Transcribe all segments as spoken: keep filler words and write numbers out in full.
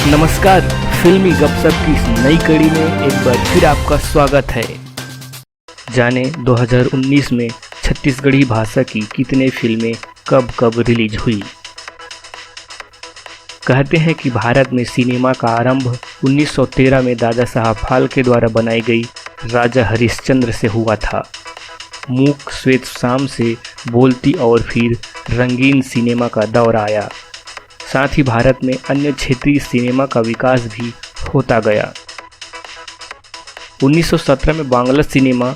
नमस्कार, फिल्मी गपशप की इस नई कड़ी में एक बार फिर आपका स्वागत है। जाने दो हज़ार उन्नीस में छत्तीसगढ़ी भाषा की कितने फिल्में कब कब रिलीज हुई। कहते हैं कि भारत में सिनेमा का आरंभ उन्नीस सौ तेरह में दादा साहब फाल्के द्वारा बनाई गई राजा हरिश्चंद्र से हुआ था। मूक श्वेत शाम से बोलती और फिर रंगीन सिनेमा का दौर आया। साथ ही भारत में अन्य क्षेत्रीय सिनेमा का विकास भी होता गया। उन्नीस सौ सत्रह में बांग्ला सिनेमा,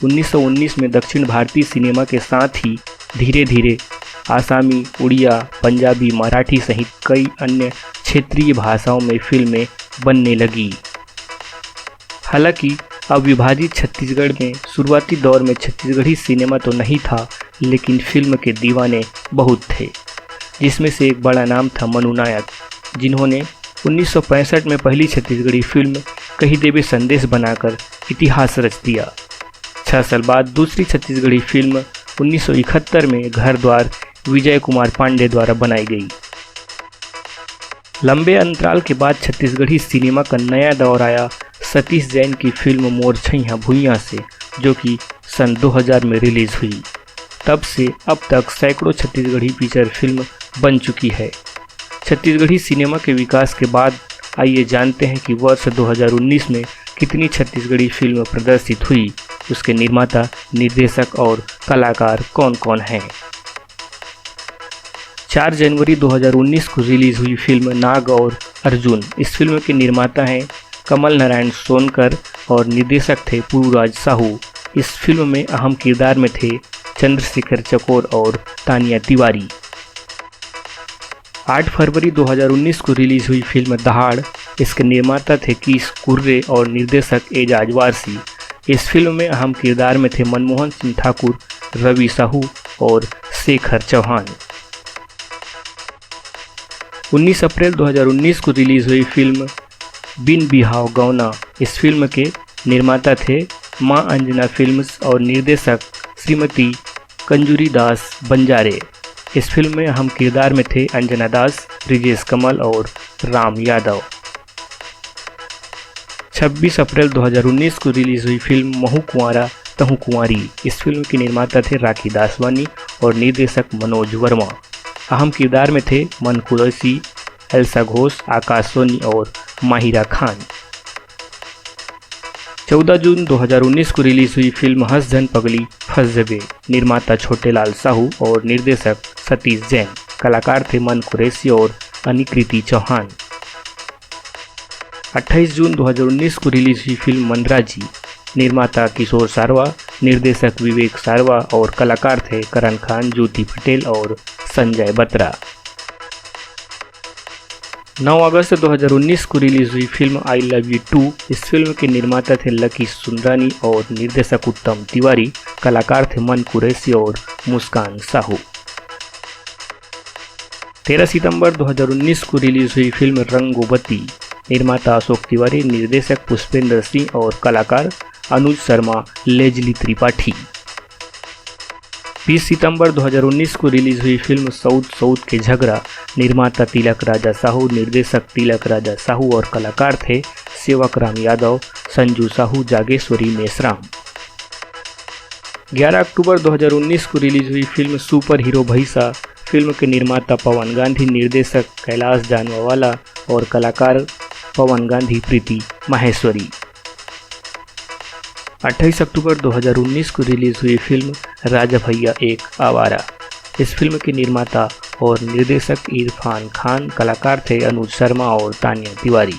उन्नीस सौ उन्नीस में दक्षिण भारतीय सिनेमा के साथ ही धीरे धीरे आसामी, उड़िया, पंजाबी, मराठी सहित कई अन्य क्षेत्रीय भाषाओं में फिल्में बनने लगी। हालांकि अविभाजित छत्तीसगढ़ में शुरुआती दौर में छत्तीसगढ़ी सिनेमा तो नहीं था, लेकिन फिल्म के दीवाने बहुत थे, जिसमें से एक बड़ा नाम था मनु नायक, जिन्होंने उन्नीस सौ पैंसठ में पहली छत्तीसगढ़ी फिल्म कही देवे संदेश बनाकर इतिहास रच दिया। छह साल बाद दूसरी छत्तीसगढ़ी फिल्म उन्नीस सौ इकहत्तर में घर द्वार विजय कुमार पांडे द्वारा बनाई गई। लंबे अंतराल के बाद छत्तीसगढ़ी सिनेमा का नया दौर आया सतीश जैन की फिल्म मोर छैया भुइयां से, जो कि सन दो हज़ार में रिलीज हुई। तब से अब तक सैकड़ों छत्तीसगढ़ी फीचर फिल्म बन चुकी है। छत्तीसगढ़ी सिनेमा के विकास के बाद आइए जानते हैं कि वर्ष दो हज़ार उन्नीस में कितनी छत्तीसगढ़ी फिल्म प्रदर्शित हुई, उसके निर्माता, निर्देशक और कलाकार कौन कौन हैं। चार जनवरी दो हज़ार उन्नीस को रिलीज हुई फिल्म नाग और अर्जुन। इस फिल्म के निर्माता हैं कमल नारायण सोनकर और निर्देशक थे पुरुराज साहू। इस फिल्म में अहम किरदार में थे चंद्रशेखर चकोर और तानिया तिवारी। आठ फरवरी दो हज़ार उन्नीस को रिलीज हुई फिल्म दहाड़। इसके निर्माता थे कीस कुर्रे और निर्देशक एजाज वारसी। इस फिल्म में अहम किरदार में थे मनमोहन सिंह ठाकुर, रवि साहू और शेखर चौहान। उन्नीस अप्रैल दो हज़ार उन्नीस को रिलीज हुई फिल्म बिन बिहाव गौना। इस फिल्म के निर्माता थे मां अंजना फिल्म्स और निर्देशक श्रीमती कंजूरी दास बंजारे। इस फिल्म में अहम किरदार में थे अंजना दास, ब्रिजेश कमल और राम यादव। छब्बीस अप्रैल दो हज़ार उन्नीस को रिलीज हुई फिल्म महू कुंवारा तहू कुंवारी। इस फिल्म के निर्माता थे राखी दासवानी और निर्देशक मनोज वर्मा। अहम किरदार में थे मन कुरैशी, एल्सा घोष, आकाश सोनी और माहिरा खान। चौदह जून दो हज़ार उन्नीस को रिलीज हुई फिल्म हंस झन पगली फंस जबे। निर्माता छोटेलाल साहू और निर्देशक सतीश जैन। कलाकार थे मन कुरैशी और अनिकृति चौहान। अट्ठाईस जून दो हज़ार उन्नीस को रिलीज हुई फिल्म मंदराजी। निर्माता किशोर सारवा, निर्देशक विवेक सारवा और कलाकार थे करण खान, ज्योति पटेल और संजय बत्रा। नौ अगस्त दो हज़ार उन्नीस को रिलीज हुई film I love you too. इस फिल्म के निर्माता थे लकी सुंदरानी और निर्देशक उत्तम तिवारी। कलाकार थे मन कुरैशी और मुस्कान साहू। तेरह सितंबर दो हज़ार उन्नीस को रिलीज हुई फिल्म रंगोबती। निर्माता अशोक तिवारी, निर्देशक पुष्पेंद्र सिंह और कलाकार अनुज शर्मा, लेजली त्रिपाठी। बीस सितंबर दो हज़ार उन्नीस को रिलीज हुई फिल्म सऊत सऊत के झगरा। निर्माता तिलक राजा साहू, निर्देशक तिलक राजा साहू और कलाकार थे सेवक राम यादव, संजू साहू, जागेश्वरी मेश्राम। ग्यारह अक्टूबर दो हज़ार उन्नीस को रिलीज हुई फिल्म सुपर हीरो भैसा। फिल्म के निर्माता पवन गांधी, निर्देशक कैलाश जानवावाला और कलाकार पवन गांधी, प्रीति माहेश्वरी। अट्ठाईस अक्टूबर दो हज़ार उन्नीस को रिलीज हुई फिल्म राजा भैया एक आवारा। इस फिल्म के निर्माता और निर्देशक इरफान खान, कलाकार थे अनुज शर्मा और तानिया तिवारी।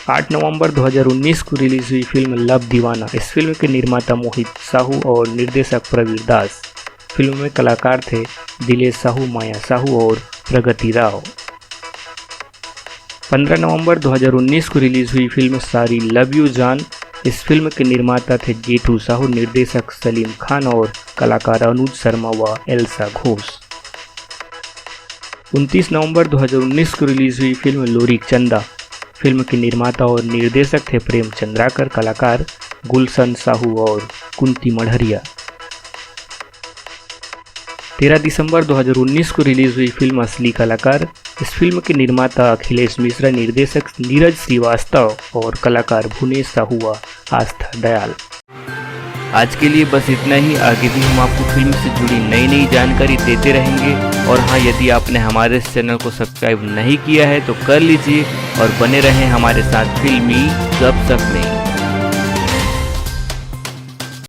आठ नवंबर दो हज़ार उन्नीस को रिलीज हुई फिल्म लव दीवाना। इस फिल्म के निर्माता मोहित साहू और निर्देशक प्रवीर दास। फिल्म में कलाकार थे दिलेश साहू, माया साहू और प्रगति राव। पन्द्रह नवंबर दो हज़ार उन्नीस को रिलीज हुई फिल्म सारी लव यू जान। इस फिल्म के निर्माता थे जेठू साहू, निर्देशक सलीम खान और कलाकार अनुज शर्मा व एल्सा घोष। उनतीस नवंबर दो हज़ार उन्नीस को रिलीज हुई फिल्म लोरी चंदा। फिल्म के निर्माता और निर्देशक थे प्रेम चंद्राकर, कलाकार गुलशन साहू और कुंती मढ़रिया। तेरह दिसंबर दो हज़ार उन्नीस को रिलीज हुई फिल्म असली कलाकार। इस फिल्म के निर्माता अखिलेश मिश्रा, निर्देशक नीरज श्रीवास्तव और कलाकार भुवनेश साहुआ, आस्था दयाल। आज के लिए बस इतना ही। आगे भी हम आपको फिल्म से जुड़ी नई नई जानकारी देते रहेंगे। और हाँ, यदि आपने हमारे इस चैनल को सब्सक्राइब नहीं किया है तो कर लीजिए और बने रहें हमारे साथ फिल्मी गपशप में।